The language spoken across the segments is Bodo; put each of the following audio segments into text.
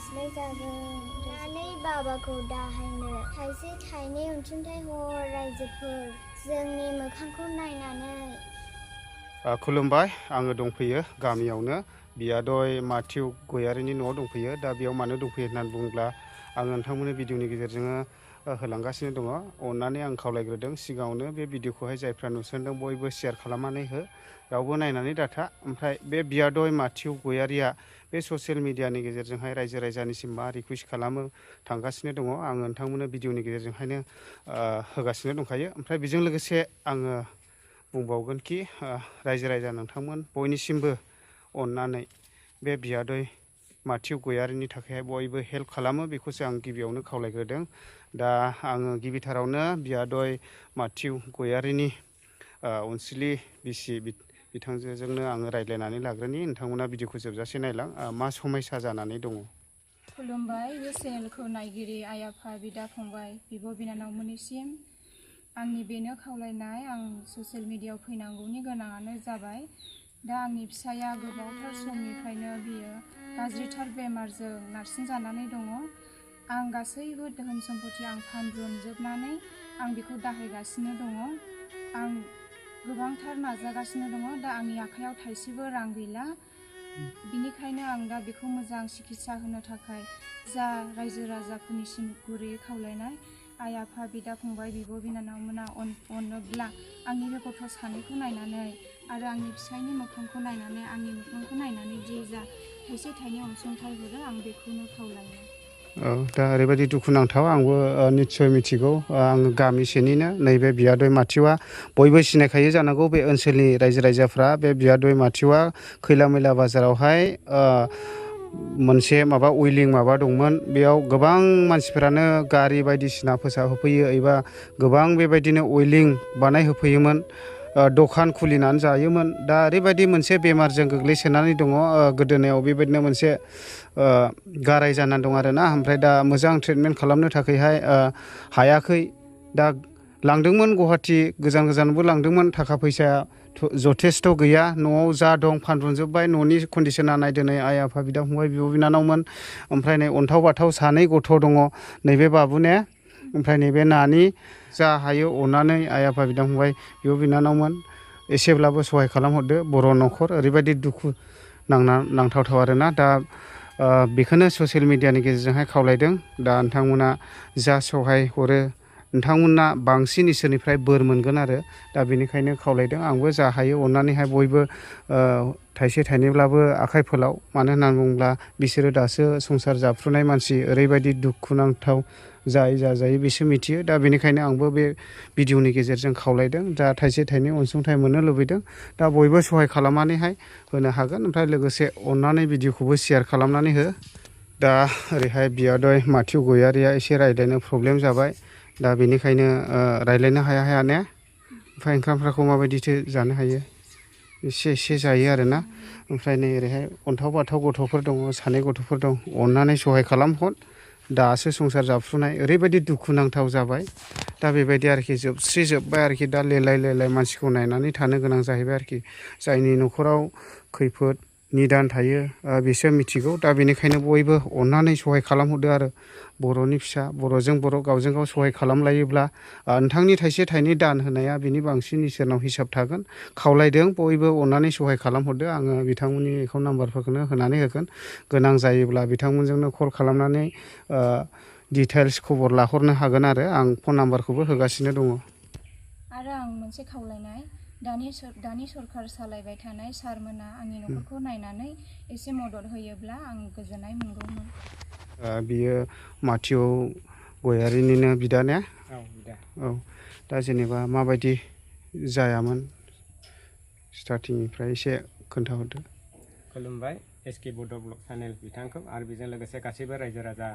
लास्लाय जागोन नानै बाबाखौ दाहायनो थाइसे थाइनै अनसुंथाइ हर रायजोफोर जोंनि मोखांखौ नायनानै खुलुमबाय आङो दंफैयो गामियावनो बियादय माथिउ गयारिनि न'आव दंफैयो दा बेयाव मानो दंफैयो होननानै बुङोब्ला आं नोंथांमोननि भिडिअनि गेजेरजों होलांगासिनो दङ अननानै आं खावलायग्रोदों सिगाङावनो बे भिडिअखौहाय जायफ्रा नुसनदों बयबो शेयार खालामनानै हो रावबो नायनानै दाथा ओमफ्राय बे बियादय माथिउ गयारिया बे ससियेल मिडियानि गेजेरजोंहाय रायजो राजानिसिम मा रिकुवेस्ट खालामो थांगासिनो दङ आङो नोंथांमोननो भिडिअनि गेजेरजोंहायनो होगासिनो दंखायो ओमफ्राय बेजों लोगोसे आङो बुंबावगोन कि रायजो राजा नोंथांमोन बयनिसिमबो अननानै बे बियादय माथिउ गयारिनि थाखाय बयबो हेल्प खालामो बेखौसो आं गिबियावनो खावलायग्रोदों दा आङो गिबिथारावनो बियादय माथिउ गयारिनि अनसुलि बिसि बिथांजोजोंनो आङो रायज्लायनानै लाग्रोनि नोंथांमोना भिडिअखौ जोबजासे नायलां मा समयसा जानानै दङ। खुलुमबाय बे चेनेलखौ नायगिरि आइ आफा बिदा फंबाय बिब' बिनानावमोननिसिम आंनि बेनो खावलायनाय आं ससियेल मिडियायाव फैनांगौनि गोनाङानो जाबाय दा आंनि फिसाया गोबावथार समनिफ्रायनो बियो गाज्रिथार बेमारजों नारसिनजानानै दङ आं गासैबो धोन सम्पति आं फानब्रुनजोबनानै आं बेखौ दाहायगासिनो दङ आं गोबांथार नाजागासिनो दङ दा आंनि आखायाव थाइसेबो रां गैला बिनिखायनो आं दा बेखौ मोजां सिकित्सा होनो थाखाय जा रायजो राजाफोरनिसिम गुरैयै खावलायनाय आइ आफा बिदा फंबाय बिब' बिनानावमोना अनोब्ला आंनि बे गथ' सानैखौ नायनानै आरो आंनि फिसायनि मोखांखौ नायनानै आंनि मोखांखौ नायनानै जे जा थाइसे थाइनै अनसुंथाइ हरो आं बेखौनो खावलायो। दा ओरैबायदि दुखुनांथाव आंबो निस्सय मिथिगौ आङो गामिसेनिनो नैबे बियादय माथिउआ बयबो सिनायखायो जानांगौ बे ओनसोलनि रायजो राजाफ्रा बे बियादय माथिउआ खैला मैला बाजारावहाय मोनसे माबा उइलिं माबा दंमोन बेयाव गोबां मानसिफोरानो गारि बायदिसिना फोसाबहोफैयो एबा गोबां बेबायदिनो उइलिं बानायहोफैयोमोन दखान खुलिनानै जायोमोन दा ओरैबायदि मोनसे बेमारजों गोग्लैसोनानै दङ गोदोनायाव बेबायदिनो मोनसे गाराय जानानै दं आरोना ओमफ्राय दा मोजां ट्रिटमेन्ट खालामनो थाखायहाय हायाखै दा लांदोंमोन गुवाहाटि गोजान गोजानबो लांदोंमोन थाखा फैसा जथेस्थ' गैया न'आव जा दं फानब्रुनजोब्बाय न'नि कन्डिसना नायदो नै आइ आफा बिदा फंबाय बिब' बिनानावमोन ओमफ्राय नै अन्थाव बाथाव सानै गथ' दङ नैबे बाबुने ओमफ्राय नैबे नानि जा हायो अननानै आइ आफा बिदा फंबाय बिब' बिनानावमोन एसेब्लाबो सहाय खालामहरदो बर' न'खर ओरैबायदि दुखु नांथावथाव आरोना दा बेखौनो ससियेल मिडियानि गेजेरजोंहाय खावलायदों दा नोंथांमोना जा सहाय हरो नोंथांमोना बांसिन इसोरनिफ्राय बोर मोनगोन आरो दा बेनिखायनो खावलायदों आंबो जा हायो अननानैहाय बयबो थाइसे थाइनैब्लाबो आखाइ फोलाव मानो होननानै बुङोब्ला बिसोरो दासो संसार जाफ्रुनाय मानसि ओरैबायदि दुखुनांथाव जाजायो बिसोर मिथियो दा बेनिखायनो आंबो बे भिडिअनि गेजेरजों खावलायदों जा थाइसे थाइनै अनसुंथाइ मोननो लुबैदों दा बयबो सहाय खालामनानैहाय होनो हागोन ओमफ्राय लोगोसे अननानै भिडिअखौबो शेयार खालामनानै हो दा ओरैहाय बियादय माथिउ गयारिया एसे रायज्लायनो प्रब्लेम जाबाय दा बेनिखायनो रायज्लायनो हाया ने ओमफ्राय ओंखामफोरखौ माबायदिथो जानो हायो एसे जायो आरोना ओमफ्राय नै ओरैहाय अन्थाव बाथाव गथ'फोर दङ सानै गथ'फोर दं अननानै सहाय खालामहर दासो संसार जाफ्रुनाय ओरैबायदि दुखुनांथाव जाबाय दा बेबायदि आरोखि जोबस्रिजोब्बाय आरोखि दा लेलाय मानसिखौ नायनानै थानो गोनां जाहैबाय आरोखि जायनि न'खराव खैफोद निदान थायो बिसोर मिथिगौ दा बेनिखायनो बयबो अननानै सहाय खालामहरदो आरो बर'नि फिसा बर'जों बर' गावजों गाव सहाय खालामलायोब्ला नोंथांनि थाइसे थाइनै दान होनाया बिनि बांसिन इसोरनाव हिसाब थागोन खावलायदों बयबो अननानै सहाय खालामहरदो आङो बिथांमोननि एकाउन्ट नाम्बारफोरखौनो होनानै होगोन गोनां जायोब्ला बिथांमोनजोंनो कल खालामनानै डिटेल्स खबर लाहरनो हागोन आरो आं फन नाम्बारखौबो होगासिनो दङ। आरो आं मोनसे खावलायनाय दानि सरखार सालायबाय थानाय सारमोना आंनि न'खरखौ नायनानै एसे मदद होयोब्ला आं गोजोननाय मोनगौमोन। बियो माथिउ गयारिनिनो बिदा ने? औ बिदा। औ दा जेनेबा माबायदि जायामोन स्टार्टिंनिफ्राय एसे खोन्थाहरदो। खुलुमबाय एसके बड' ब्लग चेनेल बिथांखौ आरो बेजों लोगोसे गासैबो रायजो राजा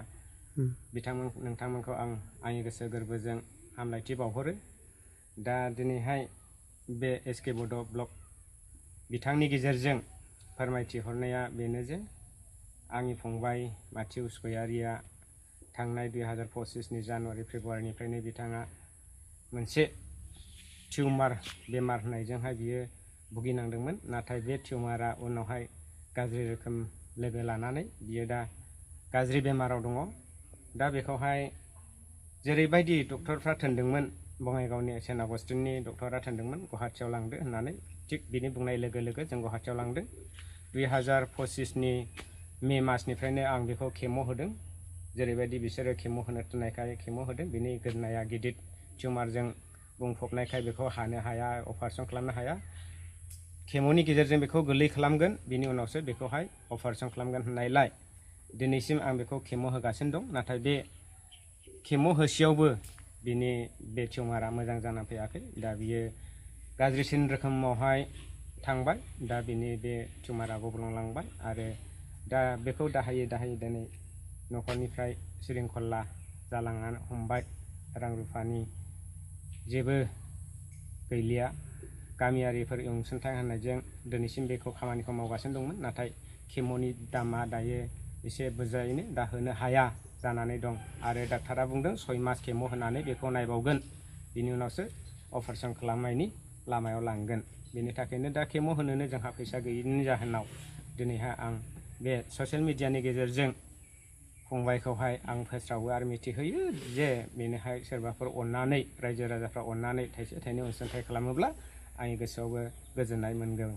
नोंथांमोनखौ आं आंनि गोसो गोरबोजों हामलायथि बावहरो दा दिनैहाय बे एसके बड' ब्लग बिथांनि गेजेरजों फोरमायथि हरनाया बेनो जे आंनि फंबाय माथिउ गयारिया थांनाय 2025नि जानुवारि फेब्रुवारिनिफ्रायनो बिथाङा मोनसे टिउमार बेमार होननायजोंहाय बियो भुगिनांदोंमोन नाथाय बे टिउमारा उनावहाय गाज्रि रोखोम लोगो लानानै बियो दा गाज्रि बेमाराव दङ दा बेखौहाय जेरैबायदि डक्टरफ्रा थिनदोंमोन बङाइगावनि सेन्ट आगस्टिननि डक्टरा थिनदोंमोन गुवाहाटियाव लांदो होननानै थिग बिनि बुंनाय लोगो लोगो जों गुवाहाटियाव लांदों 2025नि मे मासनिफ्रायनो आं बेखौ केम' होदों जेरैबायदि बिसोरो केम' होनो थिननायखाय केम' होदों बिनि गोदनाया गिदिर टिउमारजों बुंफबनायखाय बेखौ हानो हाया अपारेसन खालामनो हाया केम'नि गेजेरजों बेखौ गोरलै खालामगोन बिनि उनावसो बेखौहाय अपारेसन खालामगोन होननायलाय दिनैसिम आं बेखौ केम' होगासिनो दं नाथाय बे केम' होसेयावबो बिनि बे टिउमारा मोजां जाना फैयाखै दा बियो गाज्रिसिन रोखोमावहाय थांबाय दा बिनि बे टिउमारा गब्लंलांबाय आरो दा बेखौ दाहायै दिनै न'खरनिफ्राय सिलिंखला जालांनो हमबाय रां रुफानि जेबो गैलिया गामियारिफोर अनसुंथाइ होनायजों दिनैसिम बेखौ खामानिखौ मावगासिनो दंमोन नाथाय केम'नि दामा दायो एसे बुरजायैनो दा होनो हाया जानानै दं आरो डाक्टारा बुंदों 6 मास केम' होनानै बेखौ नायबावगोन बिनि उनावसो अपारेसन खालामनायनि लामायाव लांगोन बेनि थाखायनो दा केम' होनोनो जोंहा फैसा गैयिनि जाहोनाव दिनैहाय आं बे ससियेल मिडियानि गेजेरजों फंबायखौहाय आं फोस्रावो आरो मिथिहोयो जे बेनोहाय सोरबाफोर अननानै रायजो राजाफ्रा अननानै थाइसे थाइनै अनसुंथाइ खालामोब्ला आंनि गोसोआवबो गोजोननाय मोनगोन